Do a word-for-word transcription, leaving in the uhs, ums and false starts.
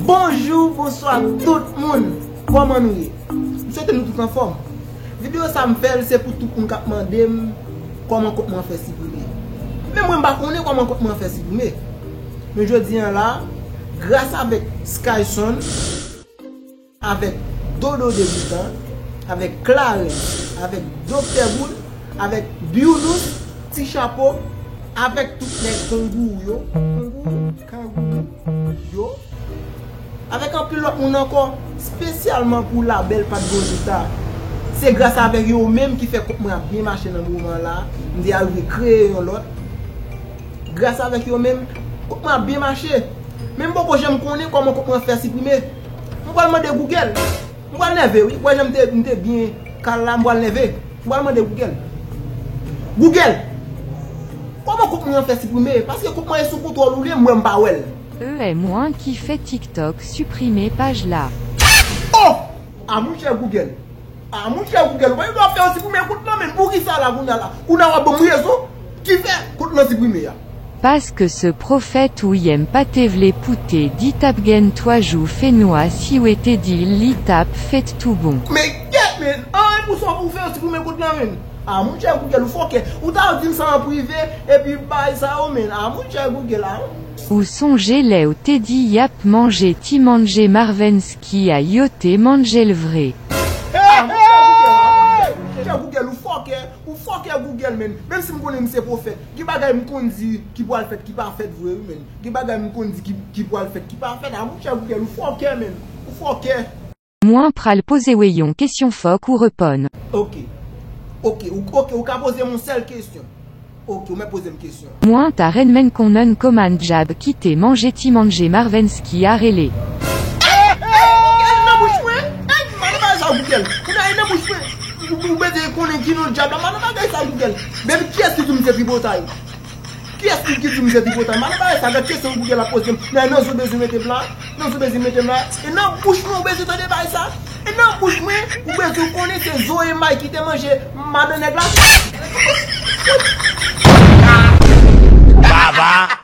Bonjou, bonswa tout moun. Kòman nou ye? M swete nou tout anfòm. Videyo sa m fè l se pou tout moun k ap mande m kòman kont mwen fè siprime. Men mwen m pa konnen kòman kont mwen fè siprime. Men jodi a la, gras avèk Skyson, avèk Dodo Deboutan, avèk Clarens, avèk Doktè Boul, avèk Biounous, Ti Chapo, avèk tout nèg kongourou yo, kongourou, kangourou yo, avèk anpil lòt moun ankò, espesyalman pou Labèl Pat Gonzita. Se gras avèk yo menm ki fè kont mwen ap byen mache nan moman la. M te arive kreye yon lòt. Gras avèk yo menm, kont mwen ap byen mache. Men m poko janm konnen kòman kont mwen fè siprime. M pral mande Google. M pral nève wi. Ou wè jan m te, m te byen kal la, m pral nève. M pral mande Google. Google! Kòman kont mwen an fè siprime? Paske kont mwen e sou kontwòl ou li, m wè m pa wè l. E, e mwen ki fè TikTok siprime paj la. Oh! A monchè Google. A monchè Google, ou pa gen dwa fè yo siprime kont lan, men poukisa la kounye a la? Kounye a w ap ban m rezon ki fè kont lan siprime a. Paske se pwofèt ou ye m pa te vle pou te di t ap gen twa jou fenwa si w te di l li t ap fèt tou bon. Men kèt men, an pou sa pou fè yo siprime kont lan men. A monchè Google, ou fòkè. Ou ta di m sa an prive, epi bay sa yo men. A monchè Google, a. Ou sonje lè w te di y ap manje ti manje Marvensky a, yo te manje l vre. A monchè Google, a monchè Google, ou fòkè. Ou fòkè Google men. Menm si m konnen m se pwofèt, gen bagay m konn di ki pral fèt ki pa fèt vre wi men. Gen bagay m konn di ki, ki pral fèt ki pa fèt. A monchè Google, ou fòkè men. Ou fòkè. Mwen pral poze w yon kesyon, fòk ou reponn. Ok. Ok, ou, ok, ou ka poze m yon sèl kesyon. Ok, ou mèt poze m kesyon. Mwen ta renmen konnen kòman djab ki te manje ti manje Marvensky a rele. Ey, ey, Google nan bouch mwen. Ey, mande bagay sa Google. Ou nan, ey, nan bouch mwen. Ou, ou bezwen konnen ki non djab la. Mande bagay sa Google. Baby, kiyès ki di w m se tripotay? Kiyès ki, ki di m se tripotay? Mande bagay sa, gad kesyon Google ap poze m. Nan, nan zo bezwen mete m la. Nan zo bezwen mete m la. E nan bouch mwen ou bezwen tande bagay sa. E nan bouch mwen ou bezwen konnen se zo e may ki te manje madan nèg la. Baba.